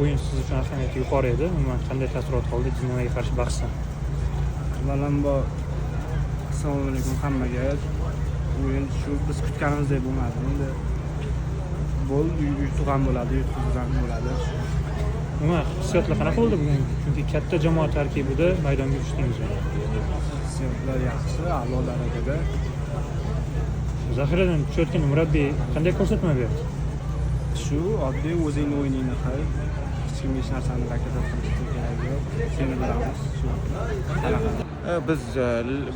O'yin siz uchun ahamiyati yuqori edi. Umuman, qanday taassurot qoldi Dinamoga qarshi bahsdan? Avvalambor, assalomu alaykum hammaga. O'yin shu biz kutganimizdek bo'lmadi. Endi futbol, yutuq ham bo'ladi, yutqizib ham bo'ladi. Umuman, hissiyotlar qanaqa bo'ldi bugun? Chunki katta jamoa tarkibida maydonga tushdingiz. Hissiyotlar yaxshi, a'lo darajada. Zaxiradan tushayotgan murabbiy qanday ko'rsatma berdi? Shu oddiy, o'zingni o'yiningni qil, hech kimga hech narsani доказать qilishni keragi yo'q, seni bilamiz, shu qanaqa. Biz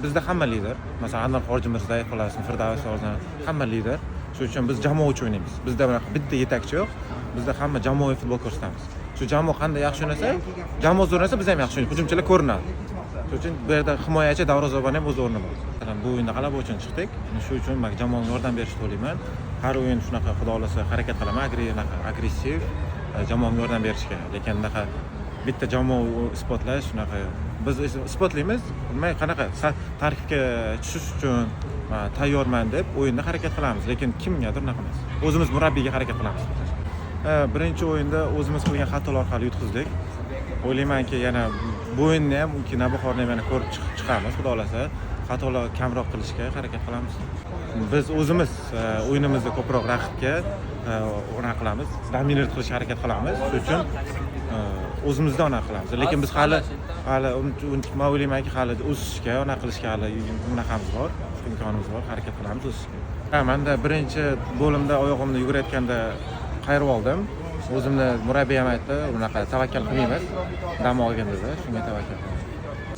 bizda hamma lider. Masalan, Anvar Hojimirzayev olasin, Firdavs olsin, hamma lider. Shuning uchun biz jamoa uchun o'ynaymiz. Bizda bunaqa bitta yetakchi yo'q. Bizda hamma jamoaviy futbol ko'rsatamiz. Shu jamoa qanday yaxshi o'ynasa, jamoa zo'r o'ynasa, biz ham yaxshi o'ynaymiz. Hujumchilar ko'rinadi. Shuning uchun bu yerda himoyachi, darvozabon ham o'z o'rni bor. Masalan, bu o'yinda g'alaba uchun chiqdik. Shu uchun man jamoamga yordam berishni o'ylayman. Har o'yin shunaqa, xudo xohlasa, harakat qilaman, unaqa agressiv jamoamga yordam berishga. Lekin unaqa bitta jamoa isbotlash shunaqa, biz isbotlaymiz nima, qanaqa tarkibga tushish uchun tayyorman deb o'yinda harakat qilamiz, lekin kimgadir unaqa emas, o'zimiz murabbiyga harakat qilamiz. Birinchi o'yinda o'zimiz qilgan xatolar orqali yutqizdik. O'ylaymanki, yana bu o'yinni ham, Navbahorni ham yana ko'rib chiqamiz, xudo xohlasa, xatolar kamroq qilishga harakat qilamiz. Biz o'zimiz o'yinimizda ko'proq raqibga unaqa qilamiz, доминировать qilishga harakat qilamiz. Shuning uchun o'zimizda unaqa qilamiz, lekin biz hali man o'ylaymanki, hali o'sishga, unaqa qilishga hali unaqamiz bor, imkonimiz bor, harakat qilamiz o'sishga. Ha, manda birinchi bo'limda oyog'imni yugurayotganda qayirib oldim o'zimni. Murabbiy ham aytdi, unaqa tavakkal qilmaymiz, dam olgin dedi, shunga tavakkal qildim.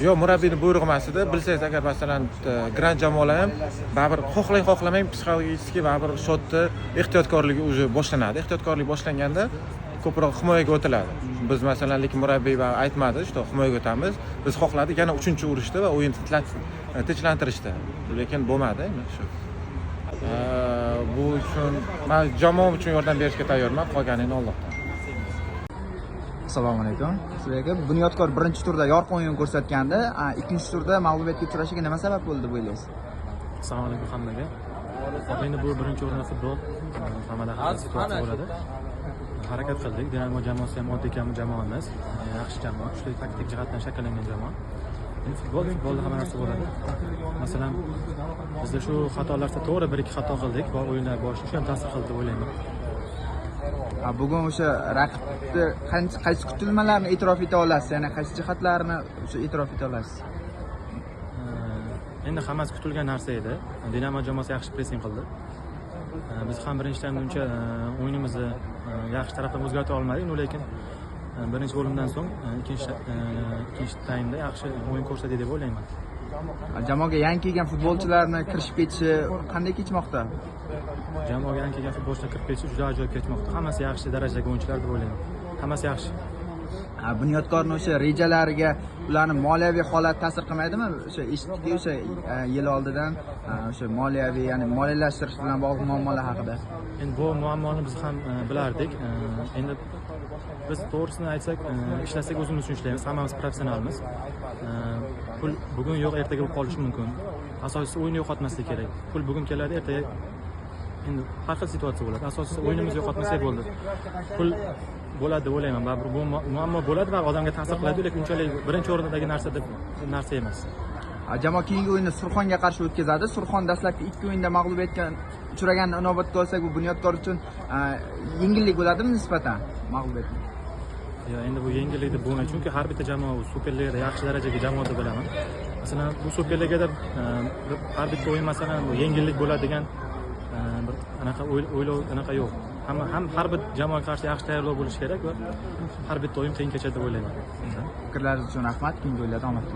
Yo'q, murabbiyni buyrug'i emas edi. Bilsangiz agar, masalan, grand jamoalar ham baribir, xohlang xohlamang, психологически baribir счёт ni ehtiyotkorligi уже boshlanadi. Ehtiyotkorlik boshlanganda ko'proq himoyaga o'tiladi. Biz, masalan, lekin murabbiy aytmadi, что himoyaga o'tamiz. Biz xohladik yana uchinchi urishdi va o'yinni tinchlantirishdi, lekin bo'lmadi. Endi shu, bu uchun man jamoam uchun yordam berishga tayyorman, qolganini Allohdan. Assalomu alaykum. Sizlarga Bunyodkor birinchi turda yorqin o'yin ko'rsatgandi, ikkinchi turda mag'lubiyatga uchrashiga nima sabab bo'ldi deb o'ylaysiz? Assalomu alaykum hammaga. Hop, endi bu birinchi o'rinda futbol. Hammada har xil situatsiya bo'ladi. Harakat qildik. Dinamo jamoasi ham oddiy kam jamoa emas. Yaxshi jamoa, kuchli, taktik jihatdan shakllangan jamoa. Endi futbol, futbolda hamma narsa bo'ladi. Masalan, bizda shu xatolarda, to'g'ri, bir ikki xato qildik va o'yinlar boshida shu ham ta'sir qildi deb o'ylayman. Bugun o'sha raqibni qaysi kutilmalarni e'tirof eta olasiz, ya'ni qaysi jihatlarini o'sha e'tirof eta olasiz? Endi hammasi kutilgan narsa edi. Dinamo jamoasi yaxshi pressing qildi. Biz ham birinchi taymda uncha o'yinimizni yaxshi tarafdan o'zgartira olmadik, lekin birinchi bo'limdan so'ng ikkinchi taymda yaxshi o'yin ko'rsatdik deb o'ylayman. Jamoaga yangi kelgan futbolchilarni kirishib ketishi qanday kechmoqda? Jamoaga yangi kelgan futbolchilar kirib ketishi juda ajoyib kechmoqda. Hammasi yaxshi darajadagi o'yinchilar deb o'ylayman. Hammasi yaxshi. Bunyodkorni o'sha rejalariga ularni moliyaviy holat ta'sir qilmaydimi? O'sha eshitdik, o'sha yil oldidan o'sha moliyaviy, ya'ni moliyalashtirish bilan bog'liq muammolar haqida. Endi bu muammoni biz ham bilardik. Endi biz, to'g'risini aytsak, ishlasak, o'zimiz uchun ishlaymiz. Hammamiz professionalmiz. Pul bugun yo'q, ertaga bo'lib qolishi mumkin. Asosiysi, o'yinni yo'qotmaslik kerak. Pul bugun keladi, ertaga, endi har xil situatsiya bo'ladi. Asosiysi, o'yinimizni yo'qotmasak bo'ldi. Pul bo'ladi deb o'ylayman. Baribir bu muammo bo'ladi va odamga ta'sir qiladi, lekin unchalik birinchi o'rindagi narsa deb narsa emas. Jamoa keyingi o'yinni Surxonga qarshi o'tkazadi. Surxon dastlabki ikki o'yinda mag'lubiyatga uchraganini inobatga olsak, bu Bunyodkor uchun yengillik bo'ladimi nisbatan mag'lubiyat? Yo, endi bu yengillik deb bo'lmaydi, chunki har bitta jamoa Superligada yaxshi darajaga jamoa deb bilaman. Masalan, bu Superligada har bitta o'yin, masalan, bu yengillik bo'ladi degan bir anaqa o'ylov anaqa yo'q. Hamma ham har bir jamoaga qarshi yaxshi tayyorlov bo'lishi kerak va har bitta o'yin qiyin kechadi deb o'ylayman. Fikrlaringiz uchun rahmat. Keyingi o'yinlarda omad.